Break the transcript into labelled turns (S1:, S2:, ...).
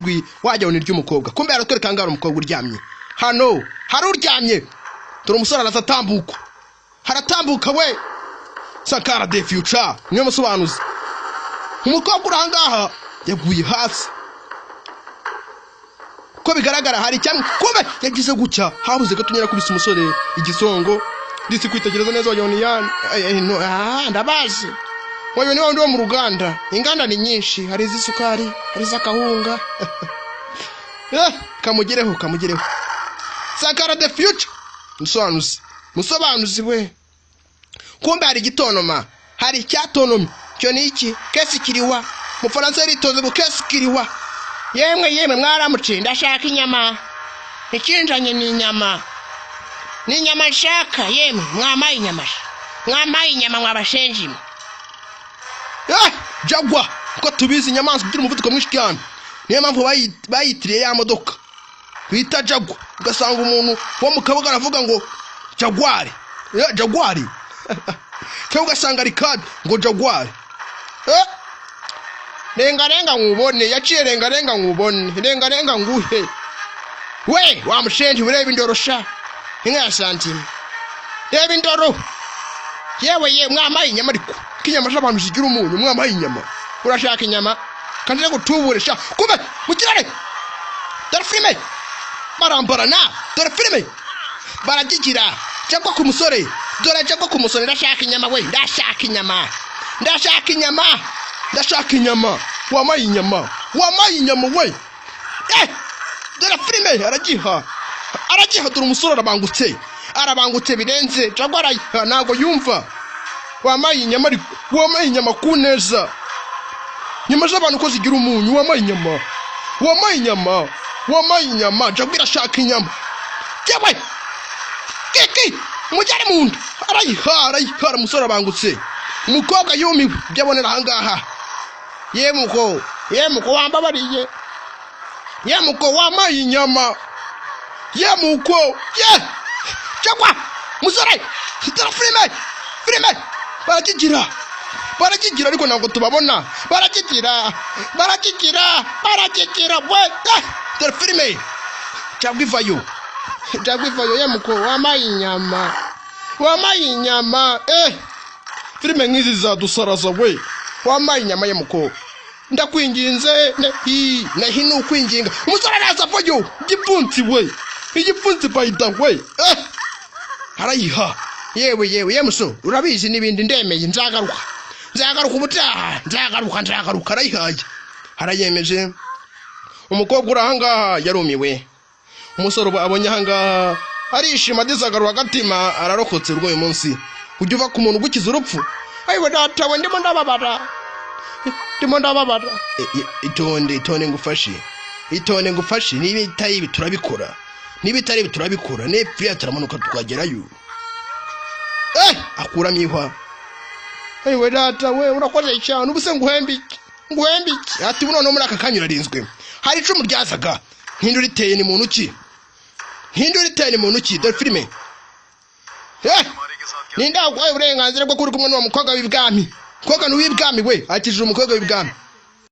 S1: Ijwi wajya ni ry'umukobwa. Kumbe aratwereka ngaho umukobwa uryamye hano, hari uryamye. Dore umusore araza atambuka, haratambuka we. Sankara the Future niwe musobanuzi. Umukobwa uri ahangaha yaguye hasi, uko bigaragara hari icyamwe. Kumbe yagize gutya, habuze gato nyirakubise umusore igisongo. Ndetse kwitegereza neza wagira ngo ni yani. No, ah, ndabazi, wayo ni wa wundi wo mu ruganda. Inganda ni nyinshi, hari iz'isukari, hari iz'akawunga. Kamugereho, kamugereho. Sankara the Future, musobanuzi, musobanuzi we. Kumbe hari igitonoma, hari icyatonoma. Icyo ni iki? Kesi kiriwa. Umufaransa yaritoze ngo kesi kiriwa. Yemwe yemwe, mwaramutse, ndashaka inyama. Ikinjanye ni inyama, ni inyama nshaka. Yemwe, mwamaye inyama, mwamaye inyama, mwabashenji mwe. Jaguar, uko tubizi, inyamaswa igira umuvuduko mwinshi cyane, niyo mpamvu bayitiriye ya modoka bita Jaguar. Ugasanga umuntu wo mu Kabuga aravuga ngo Jaguar, Jaguar, cyangwa ugasanga rikadi ngo Jaguar. Renga renga nkubone, yaciye renga renga nkubone, renga renga nguhe we wa mushenji. Ureba indoro sha, inka ya santima, reba indoro. Yewe ye, mwamaye inyama ariko ko inyama z'abantu zigira umunyu. Mwamaye inyama, urashaka inyama kandi rero tubure sha. Kumbe mu kirere, dore filime, barambarana. Dore filime, baragigira cyangwa ku musore. Dore cyangwa ku musore. Ndashaka inyama we, ndashaka inyama, ndashaka inyama, ndashaka inyama. Wamaye inyama, wamaye inyama we. Dore filime, aragiha, aragiha. Dore umusore arabangutse, arabangutse birenze. Cyangwa arayiha, ntabwo yumva. Wamaye inyama ariko, wamaye inyama ku neza. Inyama z'abantu ko zigira umunyu. Wamaye inyama, wamaye inyama, wamaye inyama. Jaguar irashaka inyama. Yewe kiki, umujyane mu nda. Arayiha, arayiha. Umusore arabangutse, umukobwa yumiwe ibyo abonera ahangaha. Yemuko, yemuko, wambabariye yemuko, wamaye inyama yemuko ye. Jaguar, musore, dore filime, filime, barakigira, barakigira, ariko ntabwo tubabona. Barakigira, barakigira, barakigira we. Dore filime, Jaguar ivayo, Jaguar ivayo. Yemuko, wamaye inyama, wamaye inyama. Filime nk'izi zadusaraza we. Wamaye inyama yemuko, ndakwinginze. Nehi nehi, ni ukwinginga. Umusore araza avayo, igipfunsi we, igipfunsi by the way. Arayiha. Yewe yewe yemuso, urabizi n'ibindi, ndemeye, nzagaruka, nzagaruka ubutaha, nzagaruka, nzagaruka. Arayihaye, arayemeje. Umukobwa uri ahangaha yarumiwe. Umusore ubu abonye ahangaha arishima, adizagarura agatima, ararokotse rw'uyu munsi. Ujya uva ku muntu ugukiza urupfu. Ayiwe data we, ndimo ndababara, ndimo ndababara. Itonde, itonde ngufashe, itonde ngufashe. Niba itari ibi turabikora, niba itari ibi turabikora, nepfiriya turamanuka tukagerayo. Akuramo ihwa. Ayiwe data we, urakoze cyane. Ubu se nguhembe iki, nguhembe iki? Ati ubu noneho muri aka kanya urarinzwe. Hari icumu ryazaga, ntinde uriteye, ni muntu ki? Ntinde uriteye, ni muntu ki? Dore filime. Ninde waguhaye uburenganzira bwo kuri kumwe n'uwo mukobwa w'ibwami? Mukobwa ni uw'ibwami we, akijije umukobwa w'ibwami.